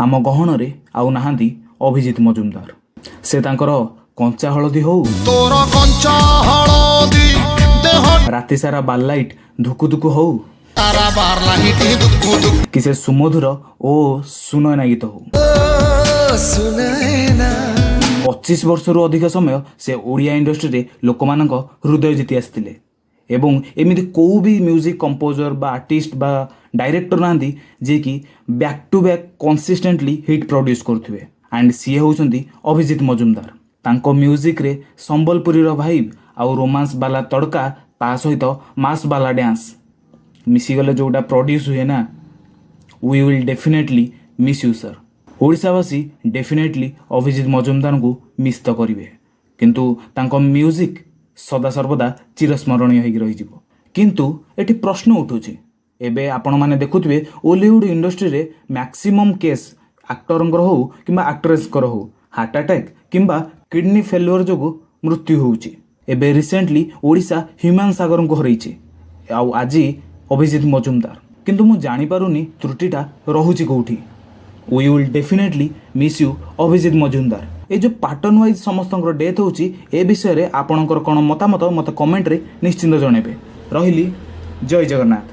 ଆମ ଗହଣରେ ଆଉ ନାହାନ୍ତି ଅଭିଜିତ ମଜୁମଦାର। ସେ ତାଙ୍କର କଞ୍ଚା ହଳଦୀ ହଉ, ତୋର କଞ୍ଚା ହଳଦୀ ଦେହ, ରାତି ସାରା ବାରଲାଇଟ୍ ଧୁକୁ ଧୁକୁ ହଉ, ତାରା ବାରଲାଇଟି ଦୁକୁ ଦୁକୁ, କି ସେ ସୁମଧୁର ଓ ସୁନୟନା ଗୀତ ହଉ, 25 ବର୍ଷରୁ ଅଧିକ ସମୟ ସେ ଓଡ଼ିଆ ଇଣ୍ଡଷ୍ଟ୍ରିରେ ଲୋକମାନଙ୍କ ହୃଦୟ ଜିତି ଆସିଥିଲେ। ଏବଂ ଏମିତି କେଉଁ ବି ମ୍ୟୁଜିକ୍ କମ୍ପୋଜର ବା ଆର୍ଟିଷ୍ଟ ବା ଡାଇରେକ୍ଟର ନାହାନ୍ତି, ଯିଏକି back to back consistently hit produce କରୁଥିବେ। ଆଣ୍ଡ ସିଏ ହେଉଛନ୍ତି ଅଭିଜିତ ମଜୁମଦାର। ତାଙ୍କ ମ୍ୟୁଜିକ୍ରେ ସମ୍ବଲପୁରୀର ଭାଇବ୍ ଆଉ ରୋମାନ୍ସ ବାଲା ତଡ଼କା, ତା ସହିତ ମାସ୍ ବାଲା ଡ୍ୟାନ୍ସ ମିଶିଗଲେ ଯେଉଁଟା ପ୍ରଡ୍ୟୁସ୍ ହୁଏ ନା, we will definitely miss you, sir. ଓଡ଼ିଶାବାସୀ ଡେଫିନେଟଲି ଅଭିଜିତ ମଜୁମଦାରଙ୍କୁ ମିସ୍ ତ କରିବେ, କିନ୍ତୁ ତାଙ୍କ ମ୍ୟୁଜିକ୍ ସଦାସର୍ବଦା ଚିରସ୍ମରଣୀୟ ହେଇକି ରହିଯିବ। କିନ୍ତୁ ଏଠି ପ୍ରଶ୍ନ ଉଠୁଛି, ଏବେ ଆପଣମାନେ ଦେଖୁଥିବେ, ଓଲିଉଡ଼ ଇଣ୍ଡଷ୍ଟ୍ରିରେ ମ୍ୟାକ୍ସିମମ୍ କେସ୍ ଆକ୍ଟରଙ୍କର ହଉ କିମ୍ବା ଆକ୍ଟ୍ରେସଙ୍କର ହଉ, ହାର୍ଟ ଆଟାକ୍ କିମ୍ବା କିଡ଼ନୀ ଫେଲୁଅର ଯୋଗୁଁ ମୃତ୍ୟୁ ହେଉଛି। ଏବେ ରିସେଣ୍ଟଲି ଓଡ଼ିଶା ହ୍ୟୁମାନ ସାଗରଙ୍କୁ ହରେଇଛି ଆଉ ଆଜି ଅଭିଜିତ ମଜୁମଦାର। କିନ୍ତୁ ମୁଁ ଜାଣିପାରୁନି ତ୍ରୁଟିଟା ରହୁଛି କେଉଁଠି। We will definitely miss you, Abhijit Majumdar. ଏ ଯେଉଁ ପାଟର୍ନ ୱାଇଜ୍ ସମସ୍ତଙ୍କର ଡେଥ୍ ହେଉଛି, ଏ ବିଷୟରେ ଆପଣଙ୍କର କ'ଣ ମତାମତ, ମୋତେ କମେଣ୍ଟରେ ନିଶ୍ଚିନ୍ତ ଜଣାଇବେ। ରହିଲି, ଜୟ ଜଗନ୍ନାଥ।